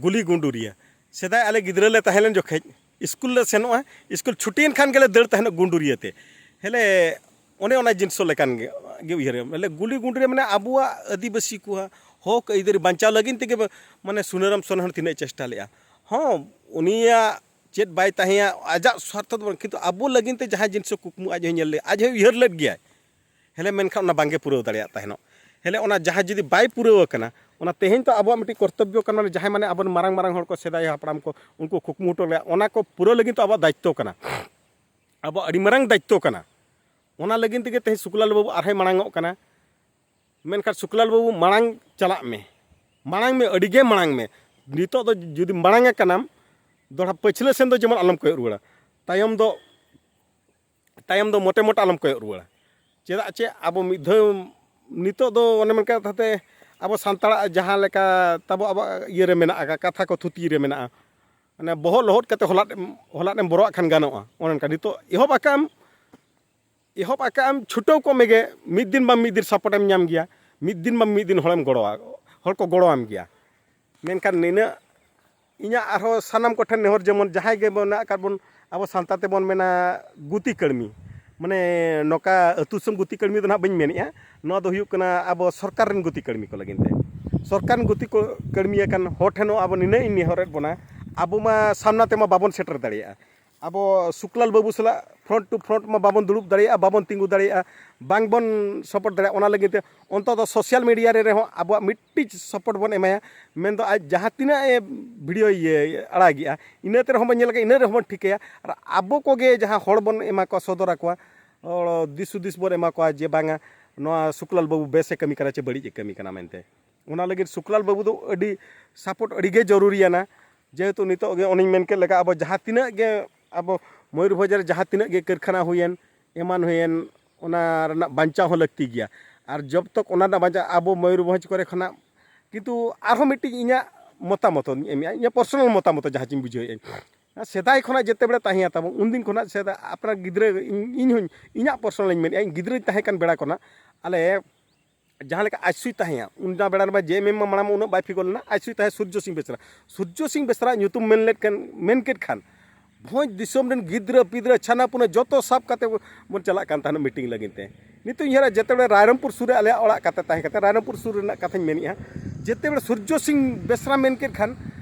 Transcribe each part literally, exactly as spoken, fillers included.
ᱜᱩᱞᱤ ᱜᱩᱸᱰᱩᱨᱤᱭᱟᱹ᱾ ᱥᱮᱫᱟᱭ ᱟᱞᱮ ᱜᱤᱫᱽᱨᱟᱹ ᱞᱮ ᱛᱟᱦᱮᱸ ᱞᱮᱱ ᱡᱚᱠᱷᱮᱡ ᱥᱠᱩᱞ ᱞᱮ ᱥᱮᱱᱚᱜᱼᱟ, ᱥᱠᱩᱞ ᱪᱷᱩᱴᱤᱭᱮᱱ ᱠᱷᱟᱱ ᱜᱮᱞᱮ ᱫᱟᱹᱲ ᱛᱟᱦᱮᱱᱚᱜ ᱜᱩᱸᱰᱩᱨᱤᱭᱟᱹ ᱛᱮ᱾ ᱦᱮᱞᱮ ᱚᱱᱮ ᱚᱱᱟ ᱡᱤᱱᱤᱥ ᱞᱮᱠᱟᱱ ᱜᱮ, ᱜᱮ ᱩᱭᱦᱟᱹᱨ᱾ ᱢᱟᱱᱮ ᱜᱩᱞᱤ ᱜᱩᱸᱰᱩᱨᱤᱭᱟᱹ ᱢᱟᱱᱮ ᱟᱵᱚᱣᱟᱜ ᱟᱹᱫᱤᱵᱟᱹᱥᱤ ᱠᱚᱣᱟᱜ ᱦᱚᱠ ᱟᱹᱭᱫᱟᱹᱨᱤ ᱵᱟᱧᱪᱟᱣ ᱞᱟᱹᱜᱤᱫ ᱛᱮᱜᱮ ᱢᱟᱱᱮ ᱥᱩᱱᱟᱹᱨᱟᱢ ᱥᱚᱨᱮᱱ ᱦᱚᱸ ᱛᱤᱱᱟᱹᱜ ᱪᱮᱥᱴᱟ ᱞᱮᱫᱼᱟ᱾ ᱦᱚᱸ, ᱩᱱᱤᱭᱟᱜ ᱪᱮᱫ ᱵᱟᱭ ᱛᱟᱦᱮᱸᱭᱟ, ᱟᱡᱟᱜ ᱥᱣᱟᱨᱛᱷᱚ ᱫᱚ ᱵᱟᱝ, ᱠᱤᱱᱛᱩ ᱟᱵᱚ ᱞᱟᱹᱜᱤᱫ ᱛᱮ ᱡᱟᱦᱟᱸ ᱡᱤᱱᱤᱥ ᱠᱩᱠᱢᱩ ᱟᱡ ᱦᱚᱸᱭ ᱧᱮᱞ ᱞᱮᱫ, ᱟᱡ ᱦᱚᱸᱭ ᱩᱭᱦᱟᱹᱨ ᱞᱮᱫ ᱜᱮᱭᱟᱭ᱾ ᱦᱮᱞᱮ ᱢᱮᱱᱠᱷᱟᱱ ᱚᱱᱟ ᱵᱟᱝᱜᱮ ᱯᱩᱨᱟᱹᱣ ᱫᱟᱲᱮᱭᱟᱜ ᱛᱟᱦᱮᱱᱚᱜ᱾ ᱦᱮᱞᱮ ᱚᱱᱟ ᱡᱟᱦᱟᱸ ᱡᱩᱫᱤ ᱵᱟᱭ ᱯᱩᱨᱟᱹᱣ ᱟᱠᱟᱱᱟ, ᱚᱱᱟ ᱛᱮᱦᱮᱧ ᱛᱚ ᱟᱵᱚᱣᱟᱜ ᱢᱤᱫᱴᱤᱡ ᱠᱚᱨᱛᱚᱵᱽᱵᱚ ᱠᱟᱱᱟ, ᱡᱟᱦᱟᱸᱭ ᱢᱟᱱᱮ ᱟᱵᱚᱨᱮᱱ ᱢᱟᱨᱟᱝ ᱢᱟᱨᱟᱝ ᱦᱚᱲ ᱠᱚ, ᱥᱮᱫᱟᱭ ᱦᱟᱯᱲᱟᱢ ᱠᱚ, ᱩᱱᱠᱩ ᱠᱩᱠᱢᱩ ᱦᱚᱴᱚ ᱞᱮᱫᱼᱟ, ᱚᱱᱟ ᱠᱚ ᱯᱩᱨᱟᱹᱣ ᱞᱟᱹᱜᱤᱫ ᱛᱚ ᱟᱵᱚᱣᱟᱜ ᱫᱟᱭᱤᱛᱛᱚ ᱠᱟᱱᱟ, ᱟᱵᱚᱣᱟᱜ ᱟᱹᱰᱤ ᱢᱟᱨᱟᱝ ᱫᱟᱭᱤᱛᱛᱚ ᱠᱟᱱᱟ᱾ ᱚᱱᱟ ᱞᱟᱹᱜᱤᱫ ᱛᱮᱜᱮ ᱛᱮᱦᱮᱧ ᱥᱩᱠᱞᱟᱞ ᱵᱟᱹᱵᱩ ᱟᱨᱦᱚᱸᱭ ᱢᱟᱲᱟᱝ ᱚᱜ ᱠᱟᱱᱟ᱾ ᱢᱮᱱᱠᱷᱟᱱ ᱥᱩᱠᱞᱟᱞ ᱵᱟᱹᱵᱩ, ᱢᱟᱲᱟᱝ ᱪᱟᱞᱟᱜ ᱢᱮ, ᱢᱟᱲᱟᱝ ᱢᱮ, ᱟᱹᱰᱤ ᱜᱮ ᱢᱟᱲᱟᱝ ᱢᱮ᱾ ᱱᱤᱛᱚᱜ ᱫᱚ ᱡᱩᱫᱤ ᱢᱟᱲᱟᱝ ᱟᱠᱟᱱᱟᱢ, ᱫᱚᱦᱲᱟ ᱯᱟᱹᱪᱷᱞᱟᱹ ᱥᱮᱱ ᱫᱚ ᱡᱮᱢᱚᱱ ᱟᱞᱚᱢ ᱠᱚᱭᱚᱜ ᱨᱩᱣᱟᱹᱲᱟ᱾ ᱛᱟᱭᱚᱢ ᱫᱚ, ᱛᱟᱭᱚᱢ ᱫᱚ ᱢᱚᱴᱮ ᱢᱚᱴᱮ ᱟᱞᱚᱢ ᱠᱚᱭᱚᱜ ᱨᱩᱣᱟᱹᱲᱟ᱾ ᱪᱮᱫᱟᱜ ᱪᱮ ᱟᱵᱚ ᱢᱤᱫ ᱫᱷᱟᱣ ᱱᱤᱛᱚᱜ ᱫᱚ ᱚᱱᱮ ᱢᱮᱱ ᱠᱟᱛᱷᱟ ᱛᱮ ᱟᱵᱚ ᱥᱟᱱᱛᱟᱲᱟᱜ ᱡᱟᱦᱟᱸ ᱞᱮᱠᱟ ᱛᱟᱵᱚ ᱟᱵᱚᱣᱟᱜ ᱤᱭᱟᱹ ᱨᱮ ᱢᱮᱱᱟᱜ ᱟᱠᱟᱫ, ᱠᱟᱛᱷᱟ ᱠᱚ ᱛᱷᱩᱛᱤ ᱨᱮ ᱢᱮᱱᱟᱜᱼᱟ, ᱢᱟᱱᱮ ᱵᱚᱦᱚᱜ ᱞᱚᱦᱚᱫ ᱠᱟᱛᱮ ᱦᱚᱞᱟᱫ ᱮᱢ, ᱦᱚᱞᱟᱫ ᱮᱢ ᱵᱚᱨᱚᱜ ᱠᱷᱟᱱ ᱜᱟᱱᱚᱜᱼᱟ᱾ ᱚᱱᱮ ᱚᱱᱠᱟ ᱱᱤᱛᱚᱜ ᱮᱦᱚᱵ ᱟᱠᱟᱫ ᱮᱢ, ᱮᱦᱚᱵ ᱟᱠᱟᱫ ᱮᱢ, ᱪᱷᱩᱴᱟᱹᱣ ᱠᱚᱜ ᱢᱮᱜᱮ, ᱢᱤᱫ ᱫᱤᱱ ᱵᱟᱝ ᱢᱤᱫ ᱫᱤᱱ ᱥᱟᱯᱳᱨᱴ ᱮᱢ ᱧᱟᱢ ᱜᱮᱭᱟ, ᱢᱤᱫ ᱫᱤᱱ ᱵᱟᱝ ᱢᱤᱫ ᱫᱤᱱ ᱦᱚᱲᱮᱢ ᱜᱚᱲᱚᱣᱟ, ᱦᱚᱲ ᱠᱚ ᱜᱚᱲᱚᱣᱟᱢ ᱜᱮᱭᱟ᱾ ᱢᱮᱱᱠᱷᱟᱱ ᱱᱤᱱᱟᱹᱜ ᱤᱧᱟᱹᱜ ᱟᱨᱦᱚᱸ ᱥᱟᱱᱟᱢ ᱠᱚᱴᱷᱮᱱ ᱱᱮᱦᱚᱨ, ᱡᱮᱢᱚᱱ ᱡᱟᱦᱟᱸᱭ ᱜᱮ ᱢᱮᱱᱟᱜ ᱟᱠᱟᱫ ᱵᱚᱱ, ᱟᱵᱚ ᱥᱟᱱᱛᱟᱲ ᱛᱮᱵᱚᱱ ᱢᱮᱱᱟ ᱜᱩᱛᱤ ᱠᱟᱹᱲᱢᱤ, ᱢᱟᱱᱮ ᱱᱚᱝᱠᱟ ᱟᱹᱛᱩ ᱫᱤᱥᱚᱢ ᱜᱩᱛᱤ ᱠᱟᱹᱲᱢᱤ ᱫᱚ ᱱᱟᱦᱟᱜ ᱵᱟᱹᱧ ᱢᱮᱱᱮᱫᱼᱟ, ᱱᱚᱣᱟ ᱫᱚ ᱦᱩᱭᱩᱜ ᱠᱟᱱᱟ ᱟᱵᱚ ᱥᱚᱨᱠᱟᱨ ᱨᱮᱱ ᱜᱩᱛᱤ ᱠᱟᱹᱲᱢᱤ ᱠᱚ ᱞᱟᱹᱜᱤᱫ ᱛᱮ᱾ ᱥᱚᱨᱠᱟᱨ ᱨᱮᱱ ᱜᱩᱛᱤ ᱠᱚ ᱠᱟᱹᱲᱢᱤ ᱟᱠᱟᱱ ᱦᱚᱲ ᱴᱷᱮᱱ ᱦᱚᱸ ᱟᱵᱚ ᱱᱤᱱᱟᱹᱜ ᱤᱧ ᱱᱮᱦᱚᱨᱮᱫ ᱵᱚᱱᱟ, ᱟᱵᱚ ᱢᱟ ᱥᱟᱢᱱᱟ ᱛᱮᱢᱟ ᱵᱟᱵᱚᱱ ᱥᱮᱴᱮᱨ ᱫᱟᱲᱮᱭᱟᱜᱼᱟ, ᱟᱵᱚ ᱥᱩᱠᱞᱟᱞ ᱵᱟᱹᱵᱩ ᱥᱟᱞᱟᱜ front to front ᱢᱟ ᱵᱟᱵᱚᱱ ᱫᱩᱲᱩᱵ ᱫᱟᱲᱮᱭᱟᱜᱼᱟ, ᱵᱟᱵᱚᱱ ᱛᱤᱸᱜᱩ ᱫᱟᱲᱮᱭᱟᱜᱼᱟ, ᱵᱟᱝ ᱵᱚᱱ support ᱫᱟᱲᱮᱭᱟᱜᱼᱟ᱾ ᱚᱱᱟ ᱞᱟᱹᱜᱤᱫ ᱛᱮ ᱚᱱᱛᱚᱛᱚ social media ᱨᱮ ᱨᱮᱦᱚᱸ ᱟᱵᱚᱣᱟᱜ ᱢᱤᱫᱴᱤᱡ support ᱵᱚᱱ ᱮᱢᱟᱭᱟ᱾ ᱢᱮᱱᱫᱚ ᱟᱡ ᱡᱟᱦᱟᱸ ᱛᱤᱱᱟᱹᱜ ᱮ video ᱤᱭᱟᱹ ᱟᱲᱟᱜᱮᱜᱼᱟ, ᱤᱱᱟᱹ ᱛᱮ ᱨᱮᱦᱚᱸ ᱵᱚᱱ ᱧᱮᱞ ᱠᱟᱜᱼᱟ, ᱤᱱᱟᱹ ᱨᱮᱦᱚᱸ ᱵᱚᱱ ᱴᱷᱤᱠᱟᱹᱭᱟ᱾ ᱟᱨ ᱟᱵᱚ ᱠᱚᱜᱮ ᱡᱟᱦᱟᱸ ᱦᱚᱲ ᱵᱚᱱ ᱮᱢᱟ ᱠᱚᱣᱟ, ᱥᱚᱫᱚᱨ ᱟᱠᱚᱣᱟ, ᱦᱚᱲ ᱫᱤᱥ ᱦᱩᱫᱤᱥ ᱵᱚᱱ ᱮᱢᱟ ᱠᱚᱣᱟ ᱡᱮ ᱵᱟᱝᱟ, ᱱᱚᱣᱟ ᱥᱩᱠᱞᱟᱞ ᱵᱟᱹᱵᱩ ᱵᱮᱥᱮ ᱠᱟᱹᱢᱤ ᱠᱟᱱᱟ ᱪᱮ ᱵᱟᱹᱲᱤᱡ ᱮ ᱠᱟᱹᱢᱤ ᱠᱟᱱᱟ ᱢᱮᱱᱛᱮ᱾ ᱚᱱᱟ ᱞᱟᱹᱜᱤᱫ ᱥᱩᱠᱞᱟᱞ ᱵᱟᱹᱵᱩ ᱫᱚ ᱟᱹᱰᱤ support ᱟᱹᱰᱤ ᱜᱮ ᱡᱚᱨᱩᱨᱤᱭᱟᱱᱟ᱾ ᱡᱮᱦᱮᱛᱩ ᱱᱤᱛᱚᱜ ᱜᱮ ᱚᱱᱮᱧ ᱢᱮᱱ ᱠᱮᱫ ᱞᱮᱠᱟ, ᱟᱵᱚ ᱡᱟᱦᱟᱸ ᱛᱤᱱᱟᱹᱜ ᱜᱮ, ᱟᱵᱚ ᱢᱚᱭᱩᱨᱵᱷᱚᱸᱡᱽ ᱨᱮ ᱡᱟᱦᱟᱸ ᱛᱤᱱᱟᱹᱜ ᱜᱮ ᱠᱟᱹᱨᱠᱷᱟᱱᱟ ᱦᱩᱭᱮᱱ, ᱮᱢᱟᱱ ᱦᱩᱭᱮᱱ, ᱚᱱᱟ ᱨᱮᱱᱟᱜ ᱵᱟᱧᱪᱟᱣ ᱦᱚᱸ ᱞᱟᱹᱠᱛᱤ ᱜᱮᱭᱟ᱾ ᱟᱨ ᱡᱚᱵ ᱛᱚᱠ ᱚᱱᱟ ᱨᱮᱱᱟᱜ ᱵᱟᱧᱪᱟᱣ ᱟᱵᱚ ᱢᱚᱭᱩᱨᱵᱷᱚᱸᱡᱽ ᱠᱚᱨᱮ ᱠᱷᱚᱱᱟᱜ, ᱠᱤᱱᱛᱩ ᱟᱨᱦᱚᱸ ᱢᱤᱫᱴᱤᱡ ᱤᱧᱟᱹᱜ ᱢᱚᱛᱟᱢᱚᱛ ᱤᱧ ᱮᱢᱮᱜᱼᱟ, ᱤᱧᱟᱹᱜ personal ᱢᱚᱛᱟᱢᱚᱛ ᱡᱟᱦᱟᱸ ᱪᱤᱧ ᱵᱩᱡᱷᱟᱹᱣᱮᱫᱼᱟᱹᱧ, ᱥᱮᱫᱟᱭ ᱠᱷᱚᱱᱟᱜ ᱡᱮᱛᱮ ᱵᱮᱲᱟ ᱛᱟᱦᱮᱸᱭᱟ ᱛᱟᱵᱚᱱ, ᱩᱱᱫᱤᱱ ᱠᱷᱚᱱᱟᱜ ᱥᱮᱫᱟᱭ ᱟᱯᱱᱟᱨ ᱜᱤᱫᱽᱨᱟᱹ, ᱤᱧ, ᱤᱧ ᱦᱚᱸᱧ, ᱤᱧᱟᱹᱜ personal ᱤᱧ ᱢᱮᱱᱮᱫᱼᱟ, ᱤᱧ ᱜᱤᱫᱽᱨᱟᱹᱧ ᱛᱟᱦᱮᱸ ᱠᱟᱱ ᱵᱮᱲᱟ ᱠᱷᱚᱱᱟᱜ ᱟᱞᱮ ᱡᱟᱦᱟᱸ ᱞᱮᱠᱟ ᱟᱡᱥᱩᱭ ᱛᱟᱦᱮᱸᱭᱟ, ᱩᱱ ᱵᱮᱲᱟ ᱨᱮᱢᱟ ᱡᱮ ᱮᱢ ᱮᱢ ᱢᱟ ᱢᱟᱲᱟᱝ ᱢᱟ ᱩᱱᱟᱹᱜ ᱵᱟᱭ ᱯᱷᱤᱜᱚᱨ ᱞᱮᱱᱟ, ᱟᱡᱥᱩᱭ ᱛᱟᱦᱮᱸ ᱥᱩᱨᱡᱚ ᱥᱤᱝ ᱵᱮᱥᱨᱟ᱾ ᱥᱩᱨᱡᱚ ᱥᱤᱝ ᱵᱮᱥᱨᱟ ᱧᱩᱛᱩᱢ ᱢᱮᱱ ᱞᱮᱫ ᱠᱟᱱ, ᱢᱮᱱ ᱠᱮᱫ ᱠᱷᱟᱱ ᱵᱷᱚᱸᱡᱽ ᱫᱤᱥᱚᱢ ᱨᱮᱱ ᱜᱤᱫᱽᱨᱟᱹ ᱯᱤᱫᱽᱨᱟᱹ ᱪᱷᱟᱱᱟ ᱯᱩᱱᱟᱹ ᱡᱚᱛᱚ ᱥᱟᱵ ᱠᱟᱛᱮ ᱵᱚᱱ ᱪᱟᱞᱟᱜ ᱠᱟᱱ ᱛᱟᱦᱮᱱᱟ ᱢᱤᱴᱤᱝ ᱞᱟᱹᱜᱤᱫ ᱛᱮ᱾ ᱱᱤᱛᱚᱜ ᱩᱭᱦᱟᱹᱨᱟ ᱡᱮᱛᱮ ᱵᱮᱲᱟ ᱨᱟᱭᱨᱚᱝᱯᱩᱨ ᱥᱩᱨ ᱨᱮ ᱟᱞᱮᱭᱟᱜ ᱚᱲᱟᱜ ᱠᱟᱛᱮ ᱛᱟᱦᱮᱸ ᱠᱟᱛᱮ, ᱨᱟᱭᱨᱚᱝᱯᱩᱨ ᱥᱩᱨ ᱨᱮᱱᱟᱜ ᱠᱟᱛᱷᱟᱧ ᱢᱮᱱᱮᱫᱼᱟ, ᱡᱮᱛᱮ ᱵᱮᱲᱟ ᱥᱩᱨᱡᱚ ᱥᱤᱝ ᱵᱮᱥᱨᱟ ᱢᱮᱱ ᱠᱮᱫ ᱠᱷᱟᱱ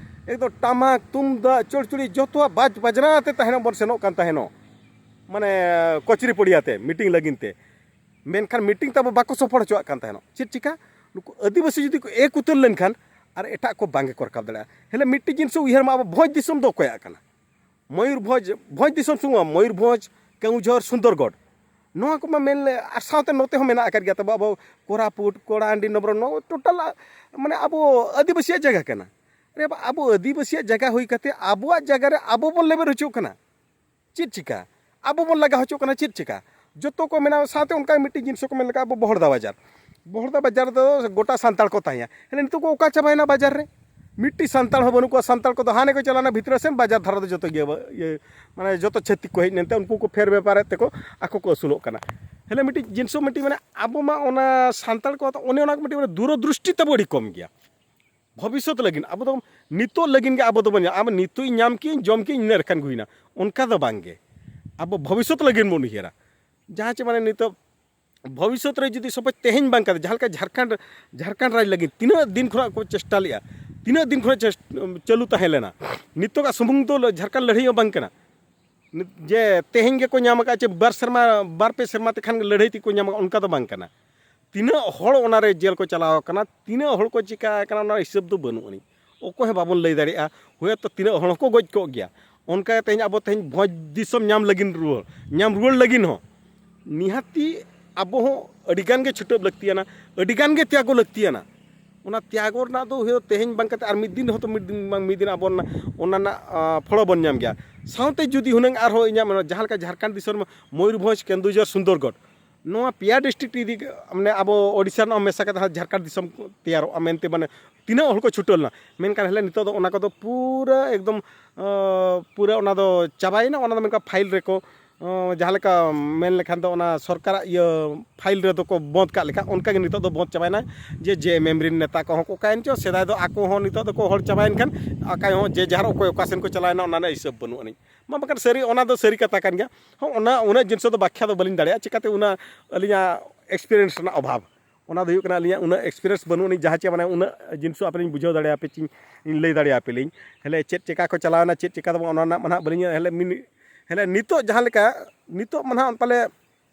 ᱮᱠᱫᱚᱢ ᱴᱟᱢᱟᱠ ᱛᱩᱢᱫᱟᱜ ᱪᱚᱲᱪᱩᱲᱤ ᱡᱚᱛᱚᱣᱟᱜ ᱵᱟᱡᱽ ᱵᱟᱡᱽᱱᱟ ᱟᱛᱮ ᱛᱟᱦᱮᱱᱚᱜ ᱵᱚᱱ ᱥᱮᱱᱚᱜ ᱠᱟᱱ ᱛᱟᱦᱮᱱᱚᱜ, ᱢᱟᱱᱮ ᱠᱚᱪᱨᱤ ᱯᱚᱲᱤᱭᱟ ᱛᱮ ᱢᱤᱴᱤᱝ ᱞᱟᱹᱜᱤᱫ ᱛᱮ᱾ ᱢᱮᱱᱠᱷᱟᱱ ᱢᱤᱴᱤᱝ ᱛᱟᱵᱚ ᱵᱟᱠᱚ ᱥᱚᱯᱷᱚᱞ ᱦᱚᱪᱚᱣᱟᱜ ᱠᱟᱱ ᱛᱟᱦᱮᱱᱚᱜ᱾ ᱪᱮᱫ ᱪᱤᱠᱟ? ᱱᱩᱠᱩ ᱟᱹᱫᱤᱵᱟᱹᱥᱤ ᱡᱩᱫᱤ ᱠᱚ ᱮᱠ ᱩᱛᱟᱹᱨ ᱞᱮᱱᱠᱷᱟᱱ ᱟᱨ ᱮᱴᱟᱜ ᱠᱚ ᱵᱟᱝ ᱜᱮᱠᱚ ᱨᱟᱠᱟᱵ ᱫᱟᱲᱮᱭᱟᱜᱼᱟ᱾ ᱦᱮᱞᱮ ᱢᱤᱫᱴᱤᱡ ᱡᱤᱱᱤᱥ ᱩᱭᱦᱟᱹᱨ ᱢᱟ, ᱟᱵᱚ ᱵᱷᱚᱸᱡᱽ ᱫᱤᱥᱚᱢ ᱫᱚ ᱚᱠᱚᱭᱟᱜ ᱠᱟᱱᱟ? ᱢᱚᱭᱩᱨᱵᱷᱚᱸᱡᱽ, ᱵᱷᱚᱸᱡᱽ ᱫᱤᱥᱚᱢ ᱥᱩᱢᱩᱝ, ᱢᱚᱭᱩᱨᱵᱷᱚᱸᱡᱽ, ᱠᱮᱣᱩᱡᱷᱚᱨ, ᱥᱩᱱᱫᱚᱨᱜᱚᱲ, ᱱᱚᱣᱟ ᱠᱚᱢᱟ ᱢᱮᱱ ᱞᱮ, ᱟᱨ ᱥᱟᱶᱛᱮ ᱱᱚᱛᱮ ᱦᱚᱸ ᱢᱮᱱᱟᱜ ᱟᱠᱟᱫ ᱜᱮᱭᱟ ᱛᱟᱵᱚ, ᱟᱵᱚ ᱠᱳᱨᱟᱯᱩᱴ, ᱠᱚᱲᱟᱦᱟᱱᱰᱤ, ᱱᱚᱵᱨᱚ, ᱱᱚᱣᱟ ᱴᱳᱴᱟᱞ ᱢᱟᱱᱮ ᱟᱵᱚ ᱟᱹᱫᱤᱵᱟᱹᱥᱤᱭᱟᱜ ᱡᱟᱭᱜᱟ ᱠᱟᱱᱟ᱾ ᱟᱨᱮ ᱵᱟ, ᱟᱵᱚ ᱟᱹᱫᱤᱵᱟᱹᱥᱤᱭᱟᱜ ᱡᱟᱭᱜᱟ ᱦᱩᱭ ᱠᱟᱛᱮ ᱟᱵᱚᱣᱟᱜ ᱡᱟᱭᱜᱟ ᱨᱮ ᱟᱵᱚ ᱵᱚᱱ ᱞᱮᱵᱮᱫ ᱦᱚᱪᱚᱜ ᱠᱟᱱᱟ᱾ ᱪᱮᱫ ᱪᱤᱠᱟ? ᱟᱵᱚ ᱵᱚᱱ ᱞᱟᱜᱟ ᱦᱚᱪᱚᱜ ᱠᱟᱱᱟ, ᱪᱮᱫ ᱪᱤᱠᱟ? ᱡᱚᱛᱚ ᱠᱚ ᱢᱮᱱᱟ, ᱥᱟᱶᱛᱮ ᱚᱱᱠᱟ ᱢᱤᱫᱴᱤᱡ ᱡᱤᱱᱤᱥ ᱠᱚ ᱢᱮᱱ ᱞᱮᱠᱟ, ᱟᱵᱚ ᱵᱚᱦᱚᱲᱫᱟ ᱵᱟᱡᱟᱨ, ᱵᱚᱦᱚᱲᱫᱟ ᱵᱟᱡᱟᱨ ᱫᱚ ᱜᱚᱴᱟ ᱥᱟᱱᱛᱟᱲ ᱠᱚ ᱛᱟᱦᱮᱸᱭᱟ᱾ ᱦᱮᱸ, ᱱᱤᱛᱚᱜ ᱠᱚ ᱚᱠᱟ ᱪᱟᱵᱟᱭᱮᱱᱟ ᱵᱟᱡᱟᱨ ᱨᱮ? ᱢᱤᱫᱴᱤᱡ ᱥᱟᱱᱛᱟᱲ ᱦᱚᱸ ᱵᱟᱹᱱᱩᱜ ᱠᱚᱣᱟ᱾ ᱥᱟᱱᱛᱟᱲ ᱠᱚᱫᱚ ᱦᱟᱱᱮ ᱠᱚ ᱪᱟᱞᱟᱣᱱᱟ ᱵᱷᱤᱛᱨᱤ ᱥᱮᱱ, ᱵᱟᱡᱟᱨ ᱫᱷᱟᱨᱟ ᱫᱚ ᱡᱚᱛᱚ ᱜᱮ ᱤᱭᱟᱹ, ᱢᱟᱱᱮ ᱡᱚᱛᱚ ᱪᱷᱟᱹᱛᱤᱠ ᱠᱚ ᱦᱮᱡ ᱮᱱᱛᱮ ᱩᱱᱠᱩ ᱠᱚ ᱯᱷᱮᱨ ᱵᱮᱯᱟᱨᱮᱫ ᱛᱮᱠᱚ ᱟᱠᱚ ᱠᱚ ᱟᱹᱥᱩᱞᱚᱜ ᱠᱟᱱᱟ᱾ ᱦᱮᱸ, ᱢᱤᱫᱴᱤᱡ ᱡᱤᱱᱤᱥ ᱦᱚᱸ ᱢᱤᱫᱴᱤᱡ ᱢᱟᱱᱮ ᱟᱵᱚ ᱢᱟ ᱚᱱᱟ ᱥᱟᱱᱛᱟᱲ ᱠᱚ ᱚᱱᱮ ᱚᱱᱟ ᱠᱚ ᱢᱤᱫᱴᱤᱡ ᱢᱟᱱᱮ ᱫᱩᱨᱚᱫᱨᱤᱥᱴᱤ ᱛᱟᱵᱚ ᱟᱹᱰᱤ ᱠᱚᱢ ᱜᱮᱭᱟ᱾ ᱵᱷᱚᱵᱤᱥᱥᱚᱛ ᱞᱟᱹᱜᱤᱫ ᱟᱵᱚ ᱫᱚ ᱱᱤᱛᱚᱜ ᱞᱟᱹᱜᱤᱫ ᱜᱮ ᱟᱵᱚ ᱫᱚᱵᱚᱱ ᱧᱟᱢᱟ᱾ ᱟᱢ ᱱᱤᱛᱚᱜ ᱤᱧ ᱧᱟᱢ ᱠᱮᱜᱼᱟᱹᱧ, ᱡᱚᱢ ᱠᱮᱜᱼᱟᱹᱧ, ᱤᱱᱟᱹ ᱞᱮᱠᱷᱟᱱ ᱜᱮ ᱦᱩᱭᱱᱟ, ᱚᱱᱠᱟ ᱫᱚ ᱵᱟᱝ ᱜᱮ᱾ ᱟᱵᱚ ᱵᱷᱚᱵᱤᱥᱥᱚᱛ ᱞᱟᱹᱜᱤᱫ ᱵᱚᱱ ᱩᱭᱦᱟᱹᱨᱟ᱾ ᱡᱟᱦᱟᱸ ᱪᱮ ᱢᱟᱱᱮ ᱱᱤᱛᱚᱜ ᱵᱷᱚᱵᱤᱥᱥᱚᱛ ᱨᱮ ᱡᱩᱫᱤ ᱥᱚᱯᱳᱡᱽ ᱛᱮᱦᱮᱧ ᱵᱟᱝ ᱠᱟᱛᱮ, ᱡᱟᱦᱟᱸ ᱞᱮᱠᱟ ᱡᱷᱟᱲᱠᱷᱚᱸᱰ, ᱡᱷᱟᱲᱠᱷᱚᱸᱰ ᱨᱟᱡᱽ ᱞᱟᱹᱜᱤᱫ ᱛᱤᱱᱟᱹᱜ ᱫᱤᱱ ᱠᱷᱚᱱᱟᱜ ᱠᱚ ᱪᱮᱥᱴᱟ ᱞᱮᱜᱼᱟ, ᱛᱤᱱᱟᱹᱜ ᱫᱤᱱ ᱠᱷᱚᱱᱟᱜ ᱪᱮᱥ-, ᱪᱟᱹᱞᱩ ᱛᱟᱦᱮᱸ ᱞᱮᱱᱟ, ᱱᱤᱛᱚᱜᱟᱜ ᱥᱩᱢᱩᱝ ᱫᱚ ᱡᱷᱟᱲᱠᱷᱚᱸᱰ ᱞᱟᱹᱲᱦᱟᱹᱭ ᱦᱚᱸ ᱵᱟᱝ ᱠᱟᱱᱟ᱾ ᱱᱤᱛ-, ᱡᱮ ᱛᱮᱦᱮᱧ ᱜᱮᱠᱚ ᱧᱟᱢ ᱟᱠᱟᱫ ᱪᱮ ᱵᱟᱨ ᱥᱮᱨᱢᱟ, ᱵᱟᱨ ᱯᱮ ᱥᱮᱨᱢᱟ ᱛᱮᱠᱷᱟᱱ ᱜᱮ ᱞᱟᱹᱲᱦᱟᱹᱭ ᱛᱮᱠᱚ ᱧᱟᱢ ᱟᱠᱟᱫ, ᱚᱱᱠᱟ ᱫᱚ ᱵᱟᱝ ᱠᱟᱱᱟ᱾ ᱛᱤᱱᱟᱹᱜ ᱦᱚᱲ ᱚᱱᱟᱨᱮ ᱡᱮᱞ ᱠᱚ ᱪᱟᱞᱟᱣ ᱟᱠᱟᱱᱟ, ᱛᱤᱱᱟᱹᱜ ᱦᱚᱲ ᱠᱚ ᱪᱤᱠᱟ ᱟᱠᱟᱱᱟ, ᱚᱱᱟ ᱦᱤᱥᱟᱹᱵ ᱫᱚ ᱵᱟᱹᱱᱩᱜ ᱟᱹᱱᱤᱡ᱾ ᱚᱠᱚᱭ ᱦᱚᱸ ᱵᱟᱵᱚᱱ ᱞᱟᱹᱭ ᱫᱟᱲᱮᱭᱟᱜᱼᱟ, ᱦᱳᱭᱛᱳ ᱛᱤᱱᱟᱹᱜ ᱦᱚᱲ ᱦᱚᱸᱠᱚ ᱜᱚᱡ ᱠᱚᱜ ᱜᱮᱭᱟ᱾ ᱚᱱᱠᱟ ᱛᱮᱦᱮᱧ ᱟᱵᱚ ᱛᱮᱦᱮᱧ ᱵᱷᱚᱸᱡᱽ ᱫᱤᱥᱚᱢ ᱧᱟᱢ ᱞᱟᱹᱜᱤᱫ ᱨᱩᱣᱟᱹᱲ, ᱧᱟᱢ ᱨᱩᱣᱟᱹᱲ ᱞᱟᱹᱜᱤᱫ ᱦᱚᱸ ᱱᱤᱦᱟᱹᱛᱤ ᱟᱵᱚ ᱦᱚᱸ ᱟᱹᱰᱤᱜᱟᱱ ᱜᱮ ᱪᱷᱩᱴᱟᱹᱣ ᱞᱟᱹᱠᱛᱤᱭᱟᱱᱟ, ᱟᱹᱰᱤᱜᱟᱱ ᱜᱮ ᱛᱮᱭᱟᱜᱚ ᱞᱟᱹᱠᱛᱤᱭᱟᱱᱟ᱾ ᱚᱱᱟ ᱛᱮᱭᱟᱜᱚ ᱨᱮᱱᱟᱜ ᱫᱚ ᱦᱩᱭᱩᱜ ᱛᱮᱦᱮᱧ ᱵᱟᱝ ᱠᱟᱛᱮ ᱟᱨ ᱢᱤᱫ ᱫᱤᱱ ᱦᱚᱭᱛᱳ ᱢᱤᱫ ᱫᱤᱱ ᱵᱟᱝ ᱢᱤᱫ ᱫᱤᱱ ᱟᱵᱚ ᱚᱱᱟ, ᱚᱱᱟ ᱨᱮᱱᱟᱜ, ᱟᱸ, ᱯᱷᱚᱲᱚ ᱵᱚᱱ ᱧᱟᱢ ᱜᱮᱭᱟ᱾ ᱥᱟᱶᱛᱮ ᱡᱩᱫᱤ ᱦᱩᱱᱟᱹᱝ ᱟᱨᱦᱚᱸ ᱤᱧᱟᱹᱜ ᱢᱮᱱᱟ, ᱡᱟᱦᱟᱸ ᱞᱮᱠᱟ ᱡᱷᱟᱲᱠᱷᱚᱸᱰ ᱫᱤᱥᱚᱢ ᱨᱮ ᱢᱚᱭᱩᱨᱵᱷᱚᱸᱡᱽ, ᱠᱮᱱᱫᱩᱡᱷᱚᱨ, ᱥᱩᱱᱫᱚᱨᱜᱚᱲ, ᱱᱚᱣᱟ ᱯᱮᱭᱟ district ᱤᱫᱤ, ᱢᱟᱱᱮ ᱟᱵᱚ ᱳᱰᱤᱥᱟ ᱨᱮᱱᱟᱜ ᱦᱚᱸ ᱢᱮᱥᱟ ᱠᱟᱛᱮ ᱡᱷᱟᱲᱠᱷᱚᱸᱰ ᱫᱤᱥᱚᱢ ᱛᱮᱭᱟᱨᱚᱜᱼᱟ ᱢᱮᱱᱛᱮ, ᱢᱟᱱᱮ ᱛᱤᱱᱟᱹᱜ ᱦᱚᱲ ᱠᱚ ᱪᱷᱩᱴᱟᱹᱣ ᱞᱮᱱᱟ᱾ ᱢᱮᱱᱠᱷᱟᱱ ᱦᱮᱞᱮ ᱱᱤᱛᱚᱜ ᱫᱚ ᱚᱱᱟ ᱠᱚᱫᱚ ᱯᱩᱨᱟᱹ ᱮᱠᱫᱚᱢ, ᱟᱸ, ᱯᱩᱨᱟᱹ ᱚᱱᱟ ᱫᱚ ᱪᱟᱵᱟᱭᱮᱱᱟ᱾ ᱚᱱᱟ ᱫᱚ ᱢᱮᱱᱠᱷᱟᱱ file ᱨᱮᱠᱚ ᱚ, ᱡᱟᱦᱟᱸ ᱞᱮᱠᱟ ᱢᱮᱱ ᱞᱮᱠᱷᱟᱱ ᱫᱚ ᱚᱱᱟ ᱥᱚᱨᱠᱟᱨᱟᱜ ᱤᱭᱟᱹ ᱯᱷᱟᱭᱤᱞ ᱨᱮᱫᱚ ᱠᱚ ᱵᱚᱸᱫᱽ ᱠᱟᱜ ᱞᱮᱠᱟ, ᱚᱱᱠᱟ ᱜᱮ ᱱᱤᱛᱚᱜ ᱫᱚ ᱵᱚᱸᱫᱽ ᱪᱟᱵᱟᱭᱮᱱᱟ᱾ ᱡᱮ ᱡᱮ ᱮᱢ ᱮᱢ ᱨᱮᱱ ᱱᱮᱛᱟ ᱠᱚᱦᱚᱸ ᱠᱚ ᱚᱠᱟᱭᱮᱱ ᱪᱚ, ᱥᱮᱫᱟᱭ ᱫᱚ ᱟᱠᱚ ᱦᱚᱸ ᱱᱤᱛᱚᱜ ᱫᱚᱠᱚ ᱦᱚᱲ ᱪᱟᱵᱟᱭᱮᱱ ᱠᱷᱟᱱ ᱚᱠᱚᱭ ᱦᱚᱸ ᱡᱮ ᱡᱟᱦᱟᱨ ᱚᱠᱚᱭ ᱚᱠᱟ ᱥᱮᱱ ᱠᱚ ᱪᱟᱞᱟᱣᱮᱱᱟ ᱚᱱᱟ ᱨᱮᱱᱟᱜ ᱦᱤᱥᱟᱹᱵ ᱵᱟᱹᱱᱩᱜ ᱟᱹᱱᱤᱡ᱾ ᱢᱟ ᱵᱟᱠᱷᱟᱱ ᱥᱟᱹᱨᱤ, ᱚᱱᱟ ᱫᱚ ᱥᱟᱹᱨᱤ ᱠᱟᱛᱷᱟ ᱠᱟᱱ ᱜᱮᱭᱟ᱾ ᱦᱚᱸ, ᱚᱱᱟ ᱩᱱᱟᱹᱜ ᱡᱤᱱᱤᱥ ᱫᱚ ᱵᱟᱠᱷᱭᱟ ᱫᱚ ᱵᱟᱹᱞᱤᱧ ᱫᱟᱲᱮᱭᱟᱜᱼᱟ, ᱪᱤᱠᱟᱹᱛᱮ ᱚᱱᱟ ᱟᱹᱞᱤᱧᱟᱜ ᱮᱠᱥᱯᱤᱨᱤᱭᱮᱱᱥ ᱨᱮᱱᱟᱜ ᱚᱵᱷᱟᱵᱽ, ᱚᱱᱟ ᱫᱚ ᱦᱩᱭᱩᱜ ᱠᱟᱱᱟ ᱟᱹᱞᱤᱧᱟᱜ ᱩᱱᱟᱹᱜ ᱮᱠᱥᱯᱤᱨᱤᱭᱮᱱᱥ ᱵᱟᱹᱱᱩᱜ ᱟᱹᱱᱤᱡ, ᱡᱟᱦᱟᱸ ᱪᱮ ᱢᱟᱱᱮ ᱩᱱᱟᱹᱜ ᱡᱤᱱᱤᱥ ᱟᱯᱮ ᱞᱤᱧ ᱵᱩᱡᱷᱟᱹᱣ ᱫᱟᱲᱮᱭᱟᱯᱮ ᱪᱤᱧ, ᱤᱧ ᱞᱟᱹᱭ ᱫᱟᱲᱮᱭᱟᱯᱮ ᱞᱤᱧ᱾ ᱦᱮᱞᱮ ᱪᱮᱫ ᱪᱮᱠᱟ ᱠᱚ ᱪᱟᱞᱟᱣᱮᱱᱟ, ᱪᱮᱫ ᱪᱮᱠᱟ ᱫᱚ ᱵᱟᱝ, ᱚᱱᱟ ᱨᱮᱱᱟᱜ ᱢᱟ ᱱᱟᱦᱟᱜ ᱵᱟᱹᱞᱤᱧ, ᱦᱮᱞᱮ ᱢᱤᱱᱤ-, ᱦᱮᱞᱮ ᱱᱤᱛᱚᱜ ᱡᱟᱦᱟᱸ ᱞᱮᱠᱟ, ᱱᱤᱛᱚᱜ ᱢᱟ ᱱᱟᱦᱟᱜ ᱛᱟᱦᱞᱮ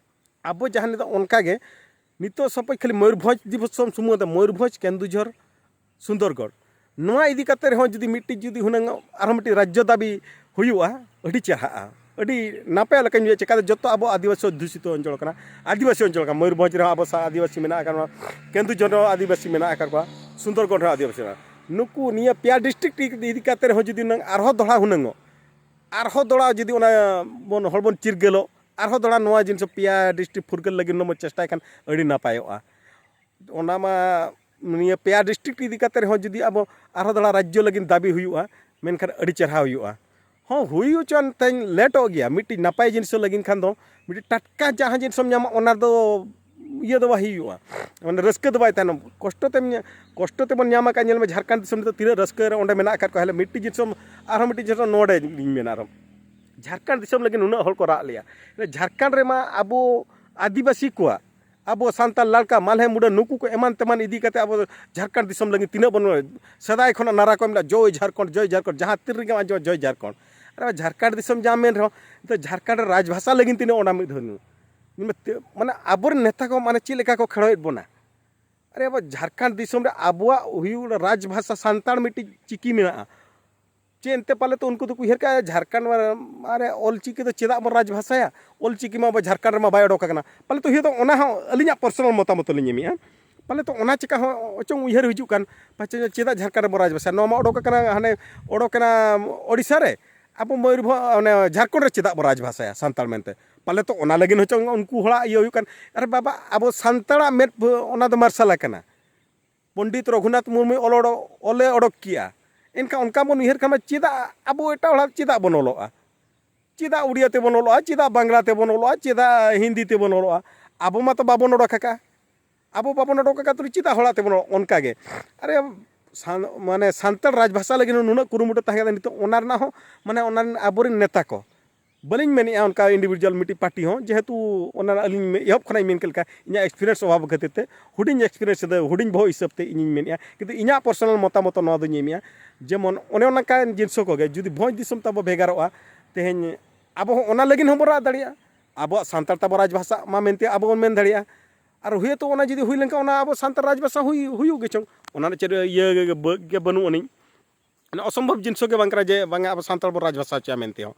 ᱟᱵᱚ ᱡᱟᱦᱟᱸ ᱱᱤᱛᱚᱜ ᱚᱱᱠᱟ ᱜᱮ, ᱱᱤᱛᱚᱜ ᱥᱟᱯᱳᱡᱽ ᱠᱷᱟᱹᱞᱤ ᱢᱚᱭᱩᱨᱵᱷᱚᱸᱡᱽ ᱫᱤᱥᱚᱢ ᱥᱩᱢᱩᱝ ᱫᱚ, ᱢᱚᱭᱩᱨᱵᱷᱚᱸᱡᱽ, ᱠᱮᱱᱫᱩᱡᱷᱚᱨ, ᱥᱩᱱᱫᱚᱨᱜᱚᱲ, ᱱᱚᱣᱟ ᱤᱫᱤ ᱠᱟᱛᱮ ᱨᱮᱦᱚᱸ ᱡᱩᱫᱤ ᱢᱤᱫᱴᱤᱡ ᱡᱩᱫᱤ ᱦᱩᱱᱟᱹᱝ ᱟᱨᱦᱚᱸ ᱢᱤᱫᱴᱤᱡ ᱨᱟᱡᱽᱡᱚ ᱫᱟᱵᱤ ᱦᱩᱭᱩᱜᱼᱟ, ᱟᱹᱰᱤ ᱪᱮᱨᱦᱟᱜᱼᱟ, ᱟᱹᱰᱤ ᱱᱟᱯᱟᱭ ᱞᱮᱠᱟᱧ ᱵᱩᱡᱷᱟᱹᱣᱟ᱾ ᱪᱮᱠᱟᱛᱮ ᱡᱚᱛᱚ ᱟᱵᱚ ᱟᱹᱫᱤᱵᱟᱹᱥᱤ ᱚᱫᱽᱫᱷᱩᱥᱤᱛᱚ ᱚᱧᱪᱚᱞ ᱠᱟᱱᱟ, ᱟᱹᱫᱤᱵᱟᱹᱥᱤ ᱚᱧᱪᱚᱞ ᱠᱟᱱᱟ᱾ ᱢᱚᱭᱩᱨᱵᱷᱚᱸᱡᱽ ᱨᱮᱦᱚᱸ ᱟᱵᱚ ᱥᱟ-, ᱟᱹᱫᱤᱵᱟᱹᱥᱤ ᱢᱮᱱᱟᱜ ᱟᱠᱟᱫ ᱠᱚᱣᱟ, ᱠᱮᱱᱫᱩᱡᱷᱚᱨ ᱨᱮᱦᱚᱸ ᱟᱹᱫᱤᱵᱟᱹᱥᱤ ᱢᱮᱱᱟᱜ ᱟᱠᱟᱫ ᱠᱚᱣᱟ, ᱥᱩᱱᱫᱚᱨᱜᱚᱲ ᱨᱮᱦᱚᱸ ᱟᱹᱫᱤᱵᱟᱹᱥᱤ ᱢᱮᱱᱟᱜᱼᱟ᱾ ᱱᱩᱠᱩ ᱱᱤᱭᱟᱹ ᱯᱮᱭᱟ ᱰᱤᱥᱴᱨᱤᱠᱴ ᱤᱫᱤ ᱠᱟᱛᱮ ᱨᱮᱦᱚᱸ ᱡᱩᱫᱤ ᱦᱩᱱᱟᱹᱝ ᱟᱨᱦᱚᱸ ᱫᱚᱦᱲᱟ ᱦᱩᱱᱟᱹᱝᱚᱜ, ᱟᱨᱦᱚᱸ ᱫᱚᱦᱲᱟ ᱡᱩᱫᱤ ᱚᱱᱟ ᱵᱚᱱ ᱦᱚᱲ ᱵᱚᱱ ᱪᱤᱨᱜᱟᱹᱞᱚᱜ, ᱟᱨᱦᱚᱸ ᱫᱚᱦᱲᱟ ᱱᱚᱣᱟ ᱡᱤᱱᱤᱥ ᱯᱮᱭᱟ ᱰᱤᱥᱴᱨᱤᱠᱴ ᱯᱷᱩᱨᱜᱟᱹᱞ ᱞᱟᱹᱜᱤᱫ ᱦᱩᱱᱟᱹᱝ ᱵᱚᱱ ᱪᱮᱥᱴᱟᱭ ᱠᱷᱟᱱ ᱟᱹᱰᱤ ᱱᱟᱯᱟᱭᱚᱜᱼᱟ᱾ ᱚᱱᱟ ᱢᱟ ᱱᱤᱭᱟᱹ ᱯᱮᱭᱟ ᱰᱤᱥᱴᱨᱤᱠᱴ ᱤᱫᱤ ᱠᱟᱛᱮ ᱨᱮᱦᱚᱸ ᱡᱩᱫᱤ ᱟᱵᱚ ᱟᱨᱦᱚᱸ ᱫᱚᱦᱲᱟ ᱨᱟᱡᱽᱡᱚ ᱞᱟᱹᱜᱤᱫ ᱫᱟᱹᱵᱤ ᱦᱩᱭᱩᱜᱼᱟ, ᱢᱮᱱᱠᱷᱟᱱ ᱟᱹᱰᱤ ᱪᱮᱦᱨᱟ ᱦᱩᱭᱩᱜᱼᱟ᱾ ᱦᱚᱸ, ᱦᱩᱭ ᱦᱚᱪᱚᱣᱟᱱ ᱛᱮᱧ ᱞᱮᱴᱚᱜ ᱜᱮᱭᱟ᱾ ᱢᱤᱫᱴᱤᱡ ᱱᱟᱯᱟᱭ ᱡᱤᱱᱤᱥ ᱞᱟᱹᱜᱤᱫ ᱠᱷᱟᱱ ᱫᱚ ᱢᱤᱫᱴᱤᱡ ᱴᱟᱴᱠᱟ ᱡᱟᱦᱟᱸ ᱡᱤᱱᱤᱥ ᱮᱢ ᱧᱟᱢᱟ ᱚᱱᱟ ᱫᱚ ᱤᱭᱟᱹ ᱫᱚ ᱵᱟᱭ ᱦᱩᱭᱩᱜᱼᱟ, ᱢᱟᱱᱮ ᱨᱟᱹᱥᱠᱟᱹ ᱫᱚ ᱵᱟᱭ ᱛᱟᱦᱮᱱᱟ᱾ ᱠᱚᱥᱴᱚ ᱛᱮᱢ ᱧᱟ-, ᱠᱚᱥᱴᱚ ᱛᱮᱵᱚᱱ ᱧᱟᱢ ᱟᱠᱟᱫ, ᱧᱮᱞ ᱢᱮ ᱡᱷᱟᱲᱠᱷᱚᱸᱰ ᱫᱤᱥᱚᱢ ᱨᱮᱫᱚ ᱛᱤᱱᱟᱹᱜ ᱨᱟᱹᱥᱠᱟᱹ ᱨᱮ ᱚᱸᱰᱮ ᱢᱮᱱᱟᱜ ᱟᱠᱟᱫ ᱠᱚᱣᱟ᱾ ᱦᱮᱞᱮ ᱢᱤᱫᱴᱤᱡ ᱡᱤᱱᱤᱥ ᱮᱢ, ᱟᱨᱦᱚᱸ ᱢᱤᱫᱴᱤᱡ ᱡᱤᱱᱤᱥ ᱱᱚᱰᱮᱧ ᱢᱮᱱᱟ, ᱟᱨᱦᱚᱸ ᱡᱷᱟᱲᱠᱷᱚᱸᱰ ᱫᱤᱥᱚᱢ ᱞᱟᱹᱜᱤᱫ ᱱᱩᱱᱟᱹᱜ ᱦᱚᱲ ᱠᱚ ᱨᱟᱜ ᱞᱮᱭᱟ᱾ ᱡᱷᱟᱲᱠᱷᱚᱸᱰ ᱨᱮᱢᱟ ᱟᱵᱚ ᱟᱹᱫᱤᱵᱟᱹᱥᱤ ᱠᱚᱣᱟᱜ, ᱟᱵᱚ ᱥᱟᱱᱛᱟᱲ ᱞᱟᱲᱠᱟ, ᱢᱟᱞᱦᱮ, ᱢᱩᱰᱟᱹ, ᱱᱩᱠᱩ ᱠᱚ ᱮᱢᱟᱱ ᱛᱮᱢᱟᱱ ᱤᱫᱤ ᱠᱟᱛᱮ ᱟᱵᱚ ᱡᱷᱟᱲᱠᱷᱚᱸᱰ ᱫᱤᱥᱚᱢ ᱞᱟᱹᱜᱤᱫ ᱛᱤᱱᱟᱹᱜ ᱵᱚᱱ, ᱥᱮᱫᱟᱭ ᱠᱷᱚᱱᱟᱜ ᱱᱟᱨᱟ ᱠᱚ ᱢᱮᱱᱟᱜᱼᱟ, "ᱡᱚᱭ ᱡᱷᱟᱲᱠᱷᱚᱸᱰ, ᱡᱚᱭ ᱡᱷᱟᱲᱠᱷᱚᱸᱰ", ᱡᱟᱦᱟᱸ ᱛᱤᱱ ᱨᱮᱜᱮᱢ ᱟᱸᱡᱚᱢᱟ, "ᱡᱚᱭ ᱡᱷᱟᱲᱠᱷᱚᱸᱰ", ᱟᱨ ᱡᱷᱟᱲᱠᱷᱚᱸᱰ ᱫᱤᱥᱚᱢ ᱡᱟᱢ ᱢᱮᱱ ᱨᱮᱦᱚᱸ, ᱱᱤᱛᱚᱜ ᱡᱷᱟᱲᱠᱷᱚᱸᱰ ᱨᱮ ᱨᱟᱡᱽ ᱵᱷᱟᱥᱟ ᱞᱟᱹᱜᱤᱫ ᱛᱤᱱᱟᱹᱜ ᱚᱱᱟ ᱢᱤᱫ ᱫᱷᱟᱣ ᱢᱟᱱᱮ ᱟᱵᱚᱨᱮᱱ ᱱᱮᱛᱟ ᱠᱚ ᱢᱟᱱᱮ ᱪᱮᱫ ᱞᱮᱠᱟ ᱠᱚ ᱠᱷᱮᱲᱚᱭᱮᱫ ᱵᱚᱱᱟ᱾ ᱟᱨᱮ ᱟᱵᱚ ᱡᱷᱟᱲᱠᱷᱚᱸᱰ ᱫᱤᱥᱚᱢ ᱨᱮ ᱟᱵᱚᱣᱟᱜ ᱦᱩᱭᱩᱜ ᱨᱟᱡᱽ ᱵᱷᱟᱥᱟ ᱥᱟᱱᱛᱟᱲ ᱢᱤᱫᱴᱤᱡ ᱪᱤᱠᱤ ᱢᱮᱱᱟᱜᱼᱟ᱾ ᱪᱮᱫ ᱮᱱᱛᱮ ᱯᱟᱞᱮ ᱛᱚ ᱩᱱᱠᱩ ᱫᱚᱠᱚ ᱩᱭᱦᱟᱹᱨ ᱠᱟᱜᱼᱟ, ᱡᱷᱟᱲᱠᱷᱚᱸᱰ ᱢᱟ-, ᱢᱟᱨᱮ ᱚᱞ ᱪᱤᱠᱤ ᱫᱚ ᱪᱮᱫᱟᱜ ᱵᱚᱱ ᱨᱟᱡᱽ ᱵᱷᱟᱥᱟᱭᱟ? ᱚᱞ ᱪᱤᱠᱤ ᱢᱟ ᱟᱵᱚ ᱡᱷᱟᱲᱠᱷᱚᱸᱰ ᱨᱮᱢᱟ ᱵᱟᱭ ᱚᱰᱚᱠ ᱟᱠᱟᱱᱟ᱾ ᱯᱟᱞᱮ ᱛᱚ ᱦᱩᱭᱩᱜ ᱟᱹᱞᱤᱧᱟᱜ ᱯᱟᱨᱥᱚᱱᱟᱞ ᱢᱚᱛᱟᱢᱚᱛ ᱞᱤᱧ ᱮᱢᱮᱜᱼᱟ᱾ ᱯᱟᱞᱮ ᱛᱚ ᱚᱱᱟ ᱪᱮᱠᱟ ᱦᱚᱸ ᱪᱚᱝ ᱩᱭᱦᱟᱹᱨ ᱦᱤᱡᱩᱜ ᱠᱟᱱ, ᱯᱟᱪᱮ ᱪᱮᱫᱟᱜ ᱡᱷᱟᱲᱠᱷᱚᱸᱰ ᱨᱮᱵᱚᱱ ᱨᱟᱡᱽ ᱵᱷᱟᱥᱟᱭᱟ? ᱱᱚᱣᱟ ᱢᱟ ᱚᱰᱚᱠ ᱟᱠᱟᱱᱟ, ᱦᱟᱱᱮ ᱚᱰᱚᱠ ᱮᱱᱟ ᱳᱰᱤᱥᱟ ᱨᱮ, ᱟᱵᱚ ᱢᱚᱭᱩᱨᱵᱷᱚᱸᱡᱽ, ᱚᱱᱮ ᱡᱷᱟᱲᱠᱷᱚᱸᱰ ᱨᱮ ᱪᱮᱫᱟᱜ ᱵᱚᱱ ᱨᱟᱡᱽ ᱵᱷᱟᱥᱟᱭᱟ ᱥᱟᱱᱛᱟᱲ ᱢᱮᱱᱛᱮ? ᱯᱟᱞᱮ ᱛᱚ ᱚᱱᱟ ᱞᱟᱹᱜᱤᱫ ᱦᱚᱸ ᱪᱚᱝ ᱩᱱᱠᱩ ᱦᱚᱲᱟᱜ ᱤᱭᱟᱹ ᱦᱩᱭᱩᱜ ᱠᱟᱱ᱾ ᱟᱨᱮ ᱵᱟᱵᱟ, ᱟᱵᱚ ᱥᱟᱱᱛᱟᱲᱟᱜ ᱢᱮᱫ ᱚᱱᱟ ᱫᱚ ᱢᱟᱨᱥᱟᱞ ᱟᱠᱟᱱᱟ᱾ ᱯᱚᱱᱰᱤᱛ ᱨᱚᱜᱷᱩᱱᱟᱛᱷ ᱢᱩᱨᱢᱩᱭ ᱚᱞ ᱚᱰᱚ-, ᱚᱞᱮ ᱚᱰᱚᱠ ᱠᱮᱜᱼᱟ᱾ ᱮᱱᱠᱷᱟᱱ ᱚᱱᱠᱟ ᱵᱚᱱ ᱩᱭᱦᱟᱹᱨ ᱠᱷᱟᱱ ᱢᱟ ᱪᱮᱫᱟᱜ ᱟᱵᱚ ᱮᱴᱟᱜ ᱦᱚᱲᱟᱜ ᱪᱮᱫᱟᱜ ᱵᱚᱱ ᱚᱞᱚᱜᱼᱟ? ᱪᱮᱫᱟᱜ ᱩᱲᱤᱭᱟ ᱛᱮᱵᱚᱱ ᱚᱞᱚᱜᱼᱟ, ᱪᱮᱫᱟᱜ ᱵᱟᱝᱞᱟ ᱛᱮᱵᱚᱱ ᱚᱞᱚᱜᱼᱟ, ᱪᱮᱫᱟᱜ ᱦᱤᱱᱫᱤ ᱛᱮᱵᱚᱱ ᱚᱞᱚᱜᱼᱟ? ᱟᱵᱚ ᱢᱟᱛᱚ ᱵᱟᱵᱚᱱ ᱚᱰᱚᱠ ᱟᱠᱟᱫᱼᱟ᱾ ᱟᱵᱚ ᱵᱟᱵᱚᱱ ᱚᱰᱚᱠ ᱟᱠᱟᱫ ᱛᱩᱞᱩᱡ ᱪᱮᱫᱟᱜ ᱦᱚᱲᱟᱜ ᱛᱮᱵᱚᱱ ᱚᱞᱚᱜ? ᱚᱱᱠᱟ ᱜᱮ, ᱟᱨᱮ, ᱥᱟᱱ-, ᱢᱟᱱᱮ ᱥᱟᱱᱛᱟᱲ ᱨᱟᱡᱽ ᱵᱷᱟᱥᱟ ᱞᱟᱹᱜᱤᱫ ᱦᱚᱸ ᱱᱩᱱᱟᱹᱜ ᱠᱩᱨᱩᱢᱩᱴᱩ ᱛᱟᱦᱮᱸ ᱠᱟᱱᱟ, ᱱᱤᱛᱚᱜ ᱚᱱᱟ ᱨᱮᱱᱟᱜ ᱦᱚᱸ, ᱢᱟᱱᱮ ᱚᱱᱟ ᱨᱮᱱ ᱟᱵᱚᱨᱮᱱ ᱱᱮᱛᱟ ᱠᱚ, ᱵᱟᱹᱞᱤᱧ ᱢᱮᱱᱮᱫᱼᱟ ᱚᱱᱠᱟ individual ᱢᱤᱫᱴᱤᱡ ᱯᱟᱨᱴᱤ ᱦᱚᱸ, ᱡᱮᱦᱮᱛᱩ ᱚᱱᱟ ᱟᱹᱞᱤᱧ ᱮᱦᱚᱵ ᱠᱷᱚᱱᱟᱜ ᱤᱧ ᱢᱮᱱ ᱠᱮᱫ ᱞᱮᱠᱟ, ᱤᱧᱟᱹᱜ experience ᱚᱵᱷᱟᱵᱽ ᱠᱷᱟᱹᱛᱤᱨ ᱛᱮ, ᱦᱩᱰᱤᱧ experience ᱫᱚ, ᱦᱩᱰᱤᱧ ᱵᱚᱦᱚᱜ ᱦᱤᱥᱟᱹᱵ ᱛᱮ ᱤᱧᱤᱧ ᱢᱮᱱᱮᱫᱼᱟ, ᱠᱤᱱᱛᱩ ᱤᱧᱟᱹᱜ personal ᱢᱚᱛᱟᱢᱚᱛ ᱱᱚᱣᱟ ᱫᱚᱧ ᱮᱢᱮᱫᱼᱟ᱾ ᱡᱮᱢᱚᱱ ᱚᱱᱮ ᱚᱱᱠᱟᱱ ᱡᱤᱱᱤᱥ ᱠᱚᱜᱮ, ᱡᱩᱫᱤ ᱵᱷᱚᱸᱡᱽ ᱫᱤᱥᱚᱢ ᱛᱟᱵᱚ ᱵᱷᱮᱜᱟᱨᱚᱜᱼᱟ, ᱛᱮᱦᱮᱧ ᱟᱵᱚ ᱦᱚᱸ ᱚᱱᱟ ᱞᱟᱹᱜᱤᱫ ᱦᱚᱸᱵᱚᱱ ᱨᱟᱜ ᱫᱟᱲᱮᱭᱟᱜᱼᱟ, ᱟᱵᱚᱣᱟᱜ ᱥᱟᱱᱛᱟᱲ ᱛᱟᱵᱚ ᱨᱟᱡᱽ ᱵᱷᱟᱥᱟ ᱢᱟ ᱢᱮᱱᱛᱮ ᱟᱵᱚ ᱵᱚᱱ ᱢᱮᱱ ᱫᱟᱲᱮᱭᱟᱜᱼᱟ᱾ ᱟᱨ ᱦᱩᱭᱩᱜ ᱛᱚ ᱚᱱᱟ ᱡᱩᱫᱤ ᱦᱩᱭ ᱞᱮᱱᱠᱷᱟᱱ, ᱚᱱᱟ ᱟᱵᱚ ᱥᱟᱱᱛᱟᱲ ᱨᱟᱡᱽ ᱵᱷᱟᱥᱟ ᱦᱩᱭ, ᱦᱩᱭᱩᱜ ᱜᱮ ᱪᱚᱝ, ᱚᱱᱟ ᱨᱮ ᱪᱮᱫ ᱤᱭᱟᱹ ᱜᱮ ᱵᱟᱹ-, ᱜᱮ ᱵᱟᱹᱱᱩᱜ ᱟᱹᱱᱤᱡ᱾ ᱢᱟᱱᱮ ᱚᱥᱚᱢᱵᱷᱚᱵ ᱡᱤᱱᱤᱥ ᱜᱮ ᱵᱟᱝ ᱠᱟᱱᱟ ᱡᱮ ᱵᱟᱝᱟ ᱟᱵᱚ ᱥᱟᱱᱛᱟᱲ ᱵᱚ ᱨᱟᱡᱽ ᱵᱷᱟᱥᱟ ᱦᱚᱪᱚᱭᱟ ᱢᱮᱱᱛᱮ ᱦᱚᱸ᱾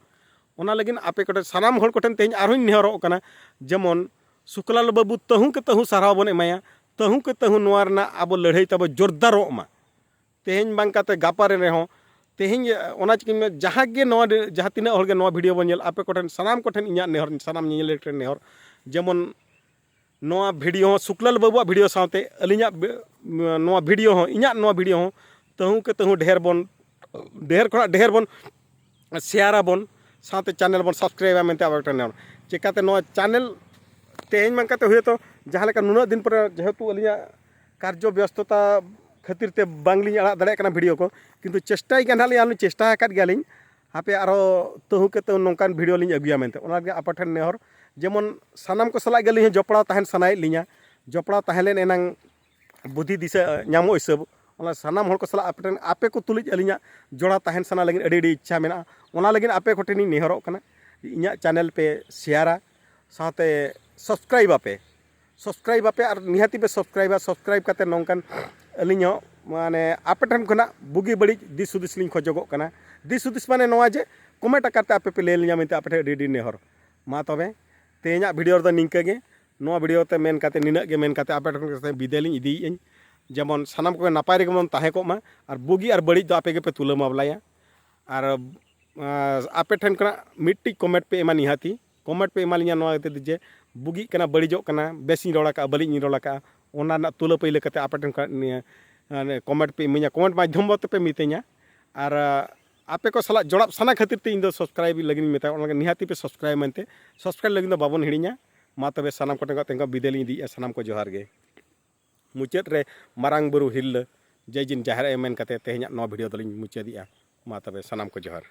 ᱚᱱᱟ ᱞᱟᱹᱜᱤᱫ ᱟᱯᱮ ᱠᱚᱴᱷᱮᱱ, ᱥᱟᱱᱟᱢ ᱦᱚᱲ ᱠᱚᱴᱷᱮᱱ ᱛᱮᱦᱮᱧ ᱟᱨᱦᱚᱸᱧ ᱱᱮᱦᱚᱨᱚᱜ ᱠᱟᱱᱟ, ᱡᱮᱢᱚᱱ ᱥᱩᱠᱞᱟᱞ ᱵᱟᱹᱵᱩ ᱛᱟᱹᱦᱩ ᱠᱮ ᱛᱟᱹᱦᱩ ᱥᱟᱨᱦᱟᱣ ᱵᱚᱱ ᱮᱢᱟᱭᱟ, ᱛᱟᱹᱦᱩ ᱠᱮ ᱛᱟᱹᱦᱩ ᱱᱚᱣᱟ ᱨᱮᱱᱟᱜ ᱟᱵᱚ ᱞᱟᱹᱲᱦᱟᱹᱭ ᱛᱟᱵᱚ ᱡᱳᱨᱫᱟᱨᱚᱜ ᱢᱟ᱾ ᱛᱮᱦᱮᱧ ᱵᱟᱝ ᱠᱟᱛᱮ ᱜᱟᱯᱟ ᱨᱮ ᱨᱮᱦᱚᱸ, ᱛᱮᱦᱮᱧ ᱚᱱᱟ ᱪᱤᱠᱟᱹᱧ ᱢᱮ, ᱡᱟᱦᱟᱸ ᱜᱮ ᱱᱚᱣᱟ, ᱡᱟᱦᱟᱸ ᱛᱤᱱᱟᱹᱜ ᱦᱚᱲ ᱜᱮ ᱱᱚᱣᱟ video ᱵᱚᱱ ᱧᱮᱞ, ᱟᱯᱮ ᱠᱚᱴᱷᱮᱱ, ᱥᱟᱱᱟᱢ ᱠᱚᱴᱷᱮᱱ ᱤᱧᱟᱹᱜ ᱱᱮᱦᱚᱨ, ᱥᱟᱱᱟᱢ ᱧᱮᱧᱮᱞᱤᱭᱟᱹ ᱴᱷᱮᱱ ᱱᱮᱦᱚᱨ, ᱡᱮᱢᱚᱱ ᱱᱚᱣᱟ video ᱦᱚᱸ, ᱥᱩᱠᱞᱟᱞ ᱵᱟᱹᱵᱩᱣᱟᱜ video ᱥᱟᱶᱛᱮ ᱟᱹᱞᱤᱧᱟᱜ ᱵᱤ-, ᱱᱚᱣᱟ video ᱦᱚᱸ, ᱤᱧᱟᱹᱜ ᱱᱚᱣᱟ video ᱦᱚᱸ, ᱛᱟᱹᱦᱩ ᱠᱮ ᱛᱟᱹᱦᱩ ᱰᱷᱮᱨ ᱵᱚᱱ, ᱰᱷᱮᱨ ᱠᱷᱚᱱᱟᱜ ᱰᱷᱮᱨ ᱵᱚᱱ share ᱟᱵᱚᱱ, ᱥᱟᱶᱛᱮ channel ᱵᱚᱱ subscribe ᱟ ᱢᱮᱱᱛᱮ ᱟᱵᱚ ᱴᱷᱮᱱ ᱱᱮᱦᱚᱨ᱾ ᱪᱮᱠᱟᱛᱮ ᱱᱚᱣᱟ channel ᱛᱮᱦᱮᱧ ᱵᱟᱝ ᱠᱟᱛᱮ ᱦᱩᱭᱩᱜ ᱛᱚ ᱡᱟᱦᱟᱸ ᱞᱮᱠᱟ ᱱᱩᱱᱟᱹᱜ ᱫᱤᱱ ᱯᱚᱨᱮ, ᱡᱮᱦᱮᱛᱩ ᱟᱹᱞᱤᱧᱟᱜ ᱠᱟᱨᱡᱚ ᱵᱮᱥᱛᱚᱛᱟ ᱠᱷᱟᱹᱛᱤᱨ ᱛᱮ ᱵᱟᱝᱞᱤᱧ ᱟᱲᱟᱜ ᱫᱟᱲᱮᱭᱟᱜ ᱠᱟᱱᱟ video ᱠᱚ, ᱠᱤᱱᱛᱩ ᱪᱮᱥᱴᱟᱭ ᱜᱮ ᱱᱟᱦᱟᱜ ᱞᱤᱧ, ᱟᱨ ᱞᱤᱧ ᱪᱮᱥᱴᱟ ᱟᱠᱟᱫ ᱜᱮᱭᱟᱞᱤᱧ᱾ ᱦᱟᱯᱮ ᱟᱨᱚ ᱛᱟᱹᱦᱩ ᱠᱮ ᱛᱟᱹᱦᱩ ᱱᱚᱝᱠᱟᱱ video ᱞᱤᱧ ᱟᱹᱜᱩᱭᱟ ᱢᱮᱱᱛᱮ, ᱚᱱᱟ ᱜᱮ ᱟᱯᱮ ᱴᱷᱮᱱ ᱱᱮᱦᱚᱨ᱾ ᱡᱮᱢᱚᱱ ᱥᱟᱱᱟᱢ ᱠᱚ ᱥᱟᱞᱟᱜ ᱜᱮ ᱟᱹᱞᱤᱧ ᱦᱚᱸ ᱡᱚᱯᱲᱟᱣ ᱛᱟᱦᱮᱱ ᱥᱟᱱᱟᱭᱮᱫ ᱞᱤᱧᱟ, ᱡᱚᱯᱲᱟᱣ ᱛᱟᱦᱮᱸ ᱞᱮᱱ ᱮᱱᱟᱝ ᱵᱩᱫᱷᱤ ᱫᱤᱥᱟᱹ ᱧᱟᱢᱚᱜ ᱦᱤᱥᱟᱹᱵ, ᱚᱱᱟ ᱥᱟᱱᱟᱢ ᱦᱚᱲ ᱠᱚ ᱥᱟᱞᱟᱜ ᱟᱯᱮ ᱴᱷᱮᱱ, ᱟᱯᱮ ᱠᱚ ᱛᱩᱞᱩᱡ ᱟᱹᱞᱤᱧᱟᱜ ᱡᱚᱲᱟᱣ ᱛᱟᱦᱮᱱ ᱥᱟᱱᱟ ᱞᱟᱹᱜᱤᱫ ᱟᱹᱰᱤ ᱟᱹᱰᱤ ᱤᱪᱪᱷᱟ ᱢᱮᱱᱟᱜᱼᱟ᱾ ᱚᱱᱟ ᱞᱟᱹᱜᱤᱫ ᱟᱯᱮ ᱠᱚᱴᱷᱮᱱᱤᱧ ᱱᱮᱦᱚᱨᱚᱜ ᱠᱟᱱᱟ, ᱤᱧᱟᱹᱜ channel ᱯᱮ share ᱟ, ᱥᱟᱶᱛᱮ subscribe ᱟᱯᱮ, subscribe ᱟᱯᱮ ᱟᱨ ᱱᱤᱦᱟᱹᱛᱤ ᱯᱮ subscribe ᱟ᱾ Subscribe ᱠᱟᱛᱮ ᱱᱚᱝᱠᱟᱱ ᱟᱹᱞᱤᱧ ᱦᱚᱸ ᱢᱟᱱᱮ ᱟᱯᱮ ᱴᱷᱮᱱ ᱠᱷᱚᱱᱟᱜ ᱵᱩᱜᱤ ᱵᱟᱹᱲᱤᱡ ᱫᱤᱥ ᱦᱩᱫᱤᱥ ᱞᱤᱧ ᱠᱷᱚᱡᱚᱜᱚᱜ ᱠᱟᱱᱟ᱾ ᱫᱤᱥ ᱦᱩᱫᱤᱥ ᱢᱟᱱᱮ ᱱᱚᱣᱟ ᱡᱮ comment ᱟᱠᱟᱨ ᱛᱮ ᱟᱯᱮ ᱯᱮ ᱞᱟᱹᱭ ᱟᱹᱞᱤᱧᱟ ᱢᱮᱱᱛᱮ ᱟᱯᱮ ᱴᱷᱮᱱ ᱟᱹᱰᱤ ᱟᱹᱰᱤ ᱱᱮᱦᱚᱨ᱾ ᱢᱟ ᱛᱚᱵᱮ ᱛᱮᱦᱮᱧᱟᱜ video ᱨᱮᱫᱚ ᱱᱤᱝᱠᱟᱹ ᱜᱮ᱾ ᱱᱚᱣᱟ video ᱛᱮ ᱢᱮᱱ ᱠᱟᱛᱮ, ᱱᱤᱱᱟᱹᱜ ᱜᱮ ᱢᱮᱱ ᱠᱟᱛᱮ ᱟᱯᱮ ᱴᱷᱮᱱ ᱠᱷᱚᱱ ᱵᱤᱫᱟᱹᱭ ᱞᱤᱧ ᱤᱫᱤᱭᱮᱫ ᱟᱹᱧ᱾ ᱡᱮᱢᱚᱱ ᱥᱟᱱᱟᱢ ᱠᱚᱜᱮ ᱱᱟᱯᱟᱭ ᱨᱮᱜᱮ ᱵᱚᱱ ᱛᱟᱦᱮᱸ ᱠᱚᱜ ᱢᱟ ᱟᱨ ᱵᱩᱜᱤ ᱟᱨ ᱵᱟᱹᱲᱤᱡ ᱫᱚ ᱟᱯᱮ ᱜᱮᱯᱮ ᱛᱩᱞᱟᱹ ᱢᱟᱢᱞᱟᱭᱟ᱾ ᱟᱨ, ᱟᱨ ᱟᱯᱮ ᱴᱷᱮᱱ ᱠᱷᱚᱱᱟᱜ ᱢᱤᱫᱴᱤᱡ comment ᱯᱮ ᱮᱢᱟ ᱱᱤᱦᱟᱹᱛᱤ, comment ᱯᱮ ᱮᱢᱟ ᱞᱤᱧᱟ ᱱᱚᱣᱟ ᱠᱷᱟᱹᱛᱤᱨ ᱡᱮ ᱵᱩᱜᱤᱜ ᱠᱟᱱᱟ, ᱵᱟᱹᱲᱤᱡᱚᱜ ᱠᱟᱱᱟ, ᱵᱮᱥᱤᱧ ᱨᱚᱲ ᱟᱠᱟᱫᱼᱟ, ᱵᱟᱹᱲᱤᱡ ᱤᱧ ᱨᱚᱲ ᱟᱠᱟᱫᱼᱟ, ᱚᱱᱟ ᱨᱮᱱᱟᱜ ᱛᱩᱞᱟᱹ ᱯᱟᱹᱭᱞᱟᱹ ᱠᱟᱛᱮ ᱟᱯᱮ ᱴᱷᱮᱱ ᱠᱷᱚᱱᱟᱜ ᱱᱤᱭᱟᱹ, ᱢᱟᱱᱮ comment ᱯᱮ ᱤᱢᱟᱹᱧᱟ, comment ᱢᱟᱫᱽᱫᱷᱚᱢ ᱛᱮᱯᱮ ᱢᱤᱛᱟᱹᱧᱟ᱾ ᱟᱨ, ᱟᱯᱮ ᱠᱚ ᱥᱟᱞᱟᱜ ᱡᱚᱲᱟᱣ ᱥᱟᱱᱟ ᱠᱷᱟᱹᱛᱤᱨ ᱛᱮ ᱤᱧ ᱫᱚ ᱥᱟᱵᱥᱠᱨᱟᱭᱤᱵ ᱞᱟᱹᱜᱤᱫ ᱤᱧ ᱢᱮᱛᱟ ᱠᱚ ᱠᱟᱱᱟ, ᱱᱤᱦᱟᱹᱛᱤ ᱯᱮ ᱥᱟᱵᱥᱠᱨᱟᱭᱤᱵ ᱢᱮᱱᱛᱮ᱾ ᱥᱟᱵᱥᱠᱨᱟᱭᱤᱵ ᱞᱟᱹᱜᱤᱫ ᱫᱚ ᱵᱟᱵᱚᱱ ᱦᱤᱲᱤᱧᱟ᱾ ᱢᱟ ᱛᱚᱵᱮ ᱥᱟᱱᱟᱢ ᱠᱚᱴᱷᱮᱱ ᱠᱷᱚᱱ ᱛᱮᱦᱮᱧ ᱵᱤᱫᱟᱹᱭ ᱞᱤᱧ ᱤᱫᱤᱭᱮᱫᱼᱟ, ᱥᱟᱱᱟᱢ ᱠᱚ ᱡᱚᱦᱟᱨ ᱜᱮ᱾ ᱢᱩᱪᱟᱹᱫ ᱨᱮ ᱢᱟᱨᱟᱝ ᱵᱩᱨᱩ ᱦᱤᱨᱞᱟᱹ ᱡᱟᱭ ᱡᱤᱱ ᱡᱟᱦᱮᱨ ᱟᱭᱳ ᱢᱮᱱ ᱠᱟᱛᱮ ᱛᱮᱦᱮᱧᱟᱜ ᱱᱚᱣᱟ ᱵᱷᱤᱰᱤᱭᱳ ᱫᱚᱞᱤᱧ ᱢᱩᱪᱟᱹᱫᱮᱜᱼᱟ᱾ ᱢᱟ ᱛᱚᱵᱮ ᱥᱟᱱᱟᱢ ᱠᱚ ᱡᱚᱦᱟᱨ᱾